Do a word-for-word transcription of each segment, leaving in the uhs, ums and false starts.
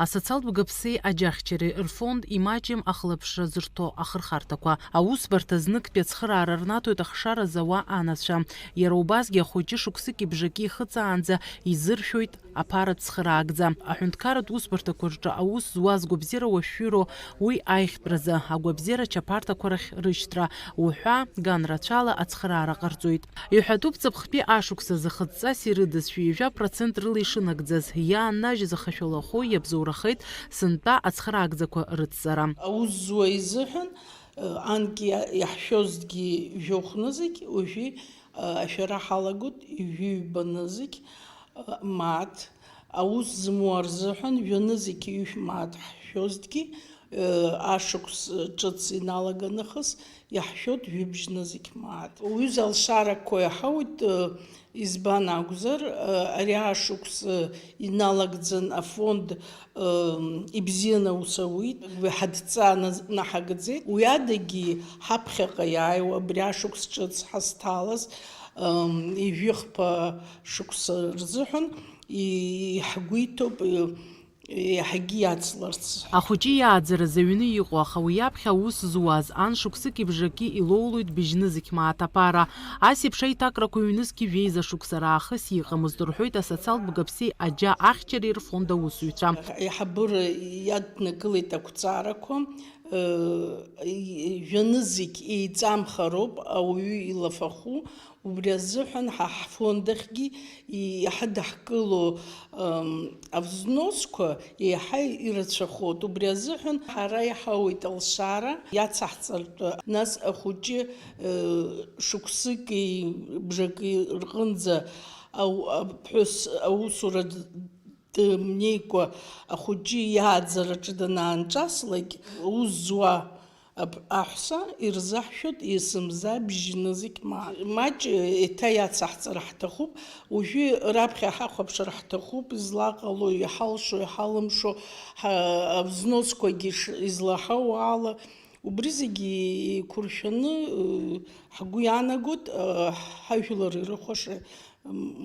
Асоциалтә бгаԥсеи аџьахьчареи рфонд имаҷым ахылаԥшра зырҭо ахырхарҭақәа. Аусбарҭа зныктәи ацхыраара рнаҭоит ахшара зауа анацәа. Иара убасгьы ахәыҷы шықәсыки бжаки ихыҵаанӡа изыршәоит аԥара цхыраагӡа. Аҳәынҭқарратә усбарҭақәа рҿы аус зуаз гәабзиара уашәшәыроу уи аиӷьтәразы агәабзиара чаԥарҭақәа рахь рышьҭра, уҳәа, ган рацәала ацхыраара ҟарҵоит. Иҳәатәуп ҵыԥхтәи ашықәс азы хыҵҵас ирыдызшәа ҩажәа процент рыла ишынагӡаз, иааннажьыз ахашәалахәы иабзоурахеит сынтәа ацхыраагӡақәа рыцҵара. Аус зуа изыҳәан, э, анкьа иаҳшәозҭгьы жәохә нызқь, уажәы, э, ашәара ҳалагоит ҩажәи ҩба нызқь, э, мааҭ. Аус змоу рзыҳәан жәа нызқь ҩышә мааҭ ҳшәозҭгьы, э, ашықәс ҿыц иналаган нахыс иаҳшәоит жәибжь нызқь мааҭ. Уҩыза алшарақәа иаҳауеит, э, избан акәзар, э, ари ашықәс, э, иналагӡан афонд, э, ибзианы аус ауит, ҳадҵа наз-, наҳагӡеит. Уи адагьы ҳаԥхьаҟа иааиуа абри ашықәс ҿыц ҳазҭалаз, э, ижәихԥа шықәса рзыҳәан и-, иҳгәиҭоуп, э, еиҳагьы иацларц. Ахәыҷы иааӡара заҩны иҟоу, аха уи аԥхьа аус зуаз, ан шықәсыки бжаки илоулоит быжьнызқь мааҭ аԥара. Ас еиԥш аиҭакрақәа ҩнызқь жәеиза шықәса раахыс иҟамызт, рҳәоит асоциалтә бгаԥсеи аџьа ахьчареи рфонд аусзуҩцәа. Аиҳабыра иаднакылеит ақәҵарақәа, э, жәа нызқь еиҵамхароуп ауаҩы илафахәы, Убри азыҳәан ҳа ҳфонд ахьгьы иҳадаҳкыло, ам, авзносқәа еиҳа ирацәахоит. Убри азыҳәан ҳара иҳауеит алшара иацаҳҵартә, нас ахәыҷы, э, шықәсыки бжаки рҟынӡа ау-, аԥҳәыс аусура д-, дымнеикәа ахәыҷы иааӡараҿы данаанҿаслак, аус зуа Аб-, аҳәса ирзаҳшәоит есымза бжьны зегь ма-, маҷ, еиҭа иацаҳҵар ҳҭахуп. Уажәы раԥхьа ҳахәаԥшыр ҳҭахуп, излаҟало, иҳалшо, иҳалымшо, ҳа-, авзносқәагьы ш-, излаҳау ала. Убри зегьы еиқәыршәаны, ы, ҳгәы иаанагоит, ы, ҳажәлар ирыхәаша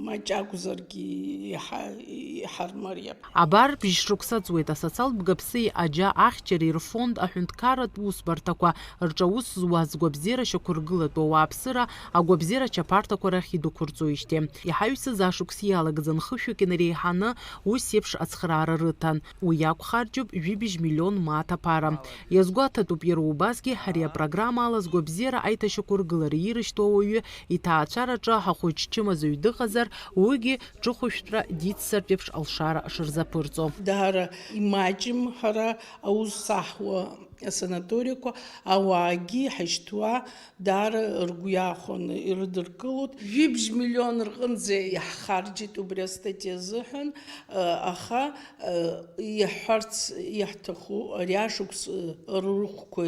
маҷ акәзаргьы иҳа-, иҳармариап. Абар, бжьшықәса ҵуеит асоциалтә бгаԥсеи аџьа ахьчареи рфонд аҳәынҭқарратә усбарҭақәа рҿы аус зуаз гәабзиара шьақәыргылатәу ауааԥсыра агәабзиара чаԥарҭақәа рахь идәықәырҵоижьҭеи. Иҳаҩсыз ашықәс иалагӡан хышәҩык инареиҳаны ус еиԥш ацхыраара рыҭан. Уи иақәхарџьуп жәибжь миллион мааҭ аԥара. Иазгәаҭатәуп иара убасгьы ари апрограммала згәабзиара аиҭашьақәыргылара ирышьҭоу ауаҩы иҭаацәараҿы ахәыҷ чымазаҩ дыҟазар, уигьы ҿыхәышәтәра диццартә еиԥш алшара шырзаԥырҵо. Даара имаҷым ҳара аус саҳуа асанаториақәа, ауаагьы ҳашьҭуа даара ргәы иахәаны ирыдыркылоит. Жәибжь миллион рҟынӡа иаҳхарџьит убри астатиа азыҳәан, аха, иаҳҳәарц иаҳҭаху, ари ашықәс рыхәқәа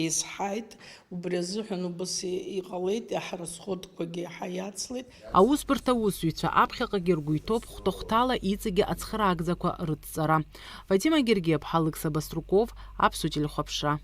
еизҳаит. Убри азыҳәан убас иҟалеит, ҳрасходқәагьы еиҳа иацлеит. Аусбарҭа аусзуҩцәа аԥхьаҟагьы ргәы иҭоуп хәҭа-хәҭала иҵегьы ацхыраагӡақәа рыдҵара. Фатима Гергиаԥҳа, Алықьса Баструков, Аԥсуа телехәаԥшра.